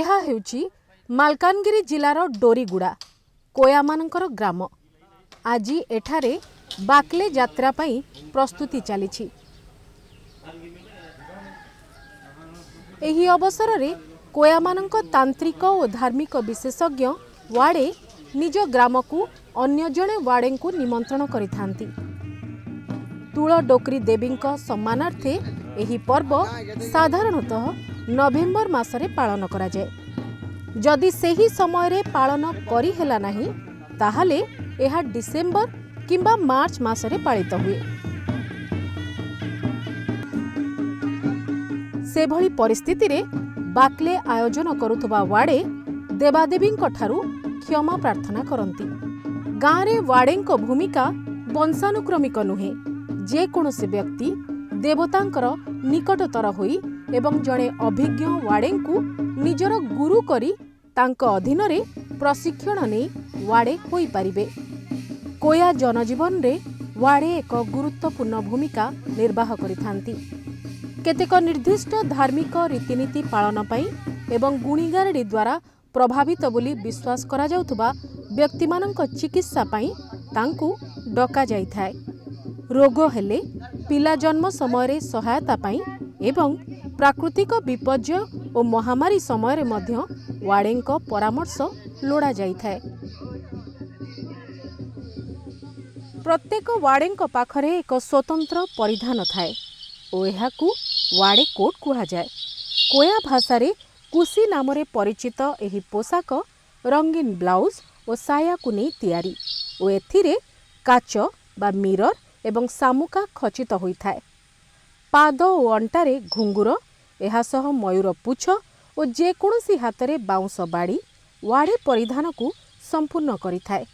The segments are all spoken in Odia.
ଏହା ହେଉଛି ମାଲକାନଗିରି ଜିଲ୍ଲାର ଡୋରିଗୁଡ଼ା କୋୟାମାନଙ୍କର ଗ୍ରାମ। ଆଜି ଏଠାରେ ବାକ୍ଲେ ଯାତ୍ରା ପାଇଁ ପ୍ରସ୍ତୁତି ଚାଲିଛି। ଏହି ଅବସରରେ କୋୟାମାନଙ୍କ ତାନ୍ତ୍ରିକ ଓ ଧାର୍ମିକ ବିଶେଷଜ୍ଞ ୱାଡ଼େ ନିଜ ଗ୍ରାମକୁ ଅନ୍ୟ ଜଣେ ୱାଡ଼େଙ୍କୁ ନିମନ୍ତ୍ରଣ କରିଥାନ୍ତି। ତୁଳ ଡୋକ୍ରି ଦେବୀଙ୍କ ସମ୍ମାନାର୍ଥେ ଏହି ପର୍ବ ସାଧାରଣତଃ ନଭେମ୍ବର ମାସରେ ପାଳନ କରାଯାଏ। ଯଦି ସେହି ସମୟରେ ପାଳନ କରିହେଲା ନାହିଁ, ତାହେଲେ ଏହା ଡିସେମ୍ବର କିମ୍ବା ମାର୍ଚ୍ଚ ମାସରେ ପାଳିତ ହୁଏ। ସେଭଳି ପରିସ୍ଥିତିରେ ବାକ୍ଲେ ଆୟୋଜନ କରୁଥିବା ୱାଡ଼େ ଦେବାଦେବୀଙ୍କ ଠାରୁ କ୍ଷମା ପ୍ରାର୍ଥନା କରନ୍ତି। ଗାଁରେ ୱାଡ଼େଙ୍କ ଭୂମିକା ବଂଶାନୁକ୍ରମିକ ନୁହେଁ। ଯେକୌଣସି ବ୍ୟକ୍ତି ଦେବତାଙ୍କର ନିକଟତର ହୋଇ ଏବଂ ଜଣେ ଅଭିଜ୍ଞ ୱାଡ଼େଙ୍କୁ ନିଜର ଗୁରୁ କରି ତାଙ୍କ ଅଧୀନରେ ପ୍ରଶିକ୍ଷଣ ନେଇ ୱାଡ଼େ ହୋଇପାରିବେ। କୋୟା ଜନଜୀବନରେ ୱାଡ଼େ ଏକ ଗୁରୁତ୍ୱପୂର୍ଣ୍ଣ ଭୂମିକା ନିର୍ବାହ କରିଥାନ୍ତି। କେତେକ ନିର୍ଦ୍ଦିଷ୍ଟ ଧାର୍ମିକ ରୀତିନୀତି ପାଳନ ପାଇଁ ଏବଂ ଗୁଣିଗାରେଡ଼ି ଦ୍ୱାରା ପ୍ରଭାବିତ ବୋଲି ବିଶ୍ୱାସ କରାଯାଉଥିବା ବ୍ୟକ୍ତିମାନଙ୍କ ଚିକିତ୍ସା ପାଇଁ ତାଙ୍କୁ ଡକାଯାଇଥାଏ। ରୋଗ ହେଲେ, ପିଲା ଜନ୍ମ ସମୟରେ ସହାୟତା ପାଇଁ ଏବଂ ପ୍ରାକୃତିକ ବିପର୍ଯ୍ୟୟ ଓ ମହାମାରୀ ସମୟରେ ମଧ୍ୟ ୱାଡ଼େଙ୍କ ପରାମର୍ଶ ଲୋଡ଼ାଯାଇଥାଏ। ପ୍ରତ୍ୟେକ ୱାଡ଼େଙ୍କ ପାଖରେ ଏକ ସ୍ୱତନ୍ତ୍ର ପରିଧାନ ଥାଏ ଓ ଏହାକୁ ୱାଡ଼େ କୋଟ୍ କୁହାଯାଏ। କୋୟା ଭାଷାରେ କୁସି ନାମରେ ପରିଚିତ ଏହି ପୋଷାକ ରଙ୍ଗୀନ ବ୍ଲାଉଜ୍ ଓ ସାୟାକୁ ନେଇ ତିଆରି ଓ ଏଥିରେ କାଚ ବା ମିରର ଏବଂ ଶାମୁକା ଖଚିତ ହୋଇଥାଏ। ପାଦ ଓ ଅଣ୍ଟାରେ ଘୁଙ୍ଗୁର, ଏହା ସହ ମୟୂର ପୁଚ୍ଛ ଓ ଯେକୌଣସି ହାତରେ ବାଉଁଶ ବାଡ଼ି ୱାଡ଼େ ପରିଧାନକୁ ସମ୍ପୂର୍ଣ୍ଣ କରିଥାଏ।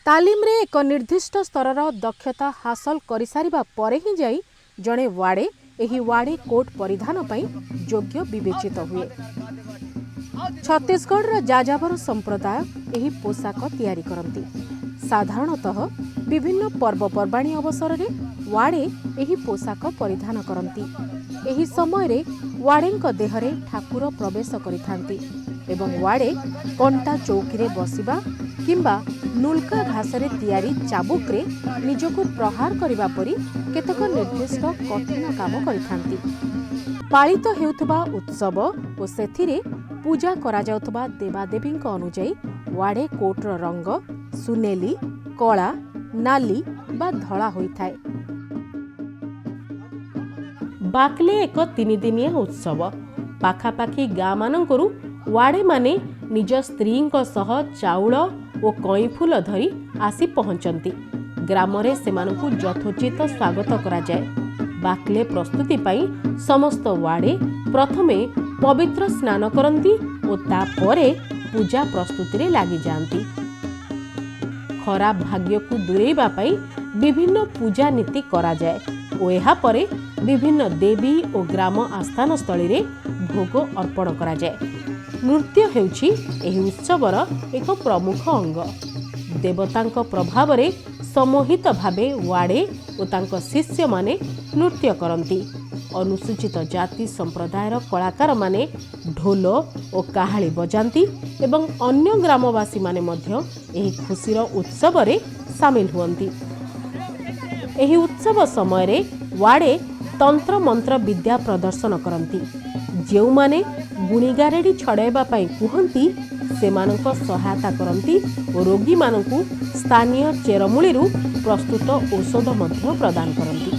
ତାଲିମରେ ଏକ ନିର୍ଦ୍ଦିଷ୍ଟ ସ୍ତରର ଦକ୍ଷତା ହାସଲ କରିସାରିବା ପରେ ହିଁ ଯାଇ ଜଣେ ୱାଡ଼େ ଏହି ୱାଡ଼େ କୋଟ୍ ପରିଧାନ ପାଇଁ ଯୋଗ୍ୟ ବିବେଚିତ ହୁଏ। ଛତିଶଗଡ଼ର ଯାଯାବର ସମ୍ପ୍ରଦାୟ ଏହି ପୋଷାକ ତିଆରି କରନ୍ତି। ସାଧାରଣତଃ ବିଭିନ୍ନ ପର୍ବପର୍ବାଣୀ ଅବସରରେ ୱାଡ଼େ ଏହି ପୋଷାକ ପରିଧାନ କରନ୍ତି। ଏହି ସମୟରେ ୱାଡ଼େଙ୍କ ଦେହରେ ଠାକୁର ପ୍ରବେଶ କରିଥାନ୍ତି ଏବଂ ୱାଡ଼େ କଣ୍ଟା ଚୌକିରେ ବସିବା କିମ୍ବା ନୁଲ୍କା ଘାସରେ ତିଆରି ଚାବୁକରେ ନିଜକୁ ପ୍ରହାର କରିବା ପରି କେତେକ ନିର୍ଦ୍ଦିଷ୍ଟ କଠିନ କାମ କରିଥାନ୍ତି। ପାଳିତ ହେଉଥିବା ଉତ୍ସବ ଓ ସେଥିରେ ପୂଜା କରାଯାଉଥିବା ଦେବାଦେବୀଙ୍କ ଅନୁଯାୟୀ ୱାଡ଼େ କୋଟ୍ର ରଙ୍ଗ ସୁନେଲି, କଳା, ନାଲି ବା ଧଳା ହୋଇଥାଏ। ବାକ୍ଲେ ଏକ ତିନିଦିନିଆ ଉତ୍ସବ। ପାଖାପାଖି ଗାଁମାନଙ୍କରୁ ୱାଡ଼େମାନେ ନିଜ ସ୍ତ୍ରୀଙ୍କ ସହ ଚାଉଳ ଓ କଇଁଫୁଲ ଧରି ଆସି ପହଞ୍ଚନ୍ତି। ଗ୍ରାମରେ ସେମାନଙ୍କୁ ଯଥୋଚିତ ସ୍ୱାଗତ କରାଯାଏ। ବାକ୍ଲେ ପ୍ରସ୍ତୁତି ପାଇଁ ସମସ୍ତ ୱାଡ଼େ ପ୍ରଥମେ ପବିତ୍ର ସ୍ନାନ କରନ୍ତି ଓ ତାପରେ ପୂଜା ପ୍ରସ୍ତୁତିରେ ଲାଗିଯାଆନ୍ତି। ଖରାପ ଭାଗ୍ୟକୁ ଦୂରେଇବା ପାଇଁ ବିଭିନ୍ନ ପୂଜା ନୀତି କରାଯାଏ ଓ ଏହାପରେ ବିଭିନ୍ନ ଦେବୀ ଓ ଗ୍ରାମ ଆସ୍ଥାନ ସ୍ଥଳୀରେ ଭୋଗ ଅର୍ପଣ କରାଯାଏ। ନୃତ୍ୟ ହେଉଛି ଏହି ଉତ୍ସବର ଏକ ପ୍ରମୁଖ ଅଙ୍ଗ। ଦେବତାଙ୍କ ପ୍ରଭାବରେ ସମୋହିତ ଭାବେ ୱାଡ଼େ ଓ ତାଙ୍କ ଶିଷ୍ୟମାନେ ନୃତ୍ୟ କରନ୍ତି। ଅନୁସୂଚିତ ଜାତି ସମ୍ପ୍ରଦାୟର କଳାକାରମାନେ ଢୋଲ ଓ କାହାଳି ବଜାନ୍ତି ଏବଂ ଅନ୍ୟ ଗ୍ରାମବାସୀମାନେ ମଧ୍ୟ ଏହି ଖୁସିର ଉତ୍ସବରେ ସାମିଲ ହୁଅନ୍ତି। ଏହି ଉତ୍ସବ ସମୟରେ ୱାଡ଼େ ତନ୍ତ୍ରମନ୍ତ୍ର ବିଦ୍ୟା ପ୍ରଦର୍ଶନ କରନ୍ତି। ଯେଉଁମାନେ ଗୁଣିଗାରେଡ଼ି ଛଡ଼ାଇବା ପାଇଁ କୁହନ୍ତି, ସେମାନଙ୍କ ସହାୟତା କରନ୍ତି ଓ ରୋଗୀମାନଙ୍କୁ ସ୍ଥାନୀୟ ଚେରମୂଳିରୁ ପ୍ରସ୍ତୁତ ଔଷଧ ମଧ୍ୟ ପ୍ରଦାନ କରନ୍ତି।